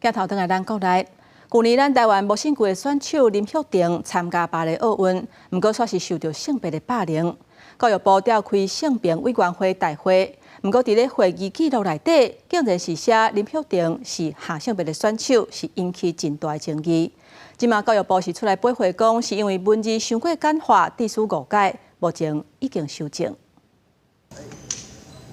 鏡頭轉來咱國內，舊年咱台灣無身球的選手林育庭參加巴黎奧運，毋過煞是受著性別的霸凌。教育部召開性平委員會大會，毋過佇咧會議記錄內底，竟然是寫林育庭是下性別的選手，是引起真大的爭議。這馬教育部是出來駁回講，是因為文字傷過簡化，致使誤解，目前已經修正。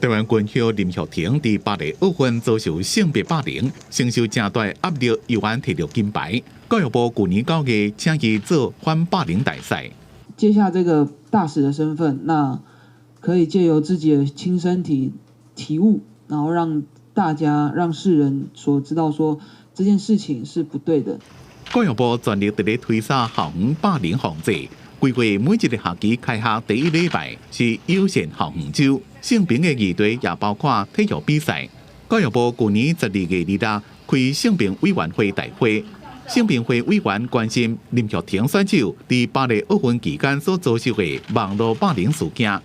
台灣拳後林育庭佇巴黎奧運遭受性別霸凌，承受誠大壓力，猶原提著金牌。教育部舊年9月請伊做反霸凌大使。接下這個大使的身份，那可以借由自己的親身體悟，然後讓大家、讓世人所知道，說這件事情是不對的。教育部全力佇咧推捒校園霸凌防治，規劃每一個學期開學第一禮拜是友善校園週，性平的議題也包括體育比賽。教育部舊年12月26開性平委員會大會，性平會委員關心林育庭選手佇巴黎奧運期間所遭受的網路霸凌事件，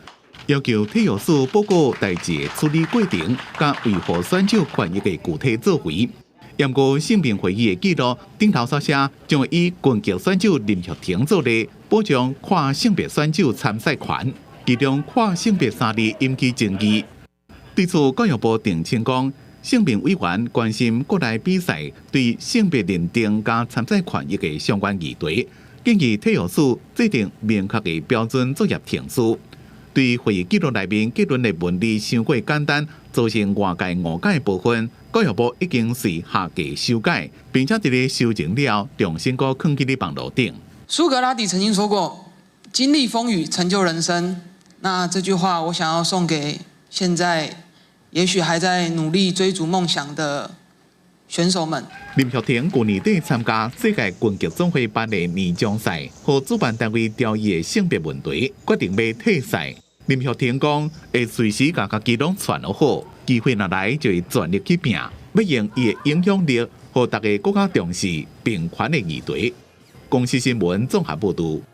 要求體育署報告代誌的處理過程，佮維護選手權益的具體作為。毋過性平會議的記錄頂頭所寫，將會以拳擊選手林育庭做例，保障跨性別選手參賽權。其中跨性別三字引起爭議。對此，教育部澄清講，性平委員關心國內比賽對性別認定佮參賽權益的相關議題，建議體育署制定明確的標準作業程序。對會議記錄內面結論的文字傷過簡單，造成外界誤解部分，教育部已經隨下架修改，並且佇咧修正了，重新閣囥佇咧網路頂。蘇格拉底曾經說過：“經歷風雨，成就人生。”那這句話，我想要送給現在也許還在努力追逐夢想的選手們。林育庭舊年底參加世界拳擊總會頒的年終賽，予主辦單位刁伊的性別問題，決定欲退賽。林育庭講，會隨時共家己攏揣好，機會若來就會全力去拚，欲用伊的影響力，予大家閣較重視平權的議題。公視新聞綜合報導。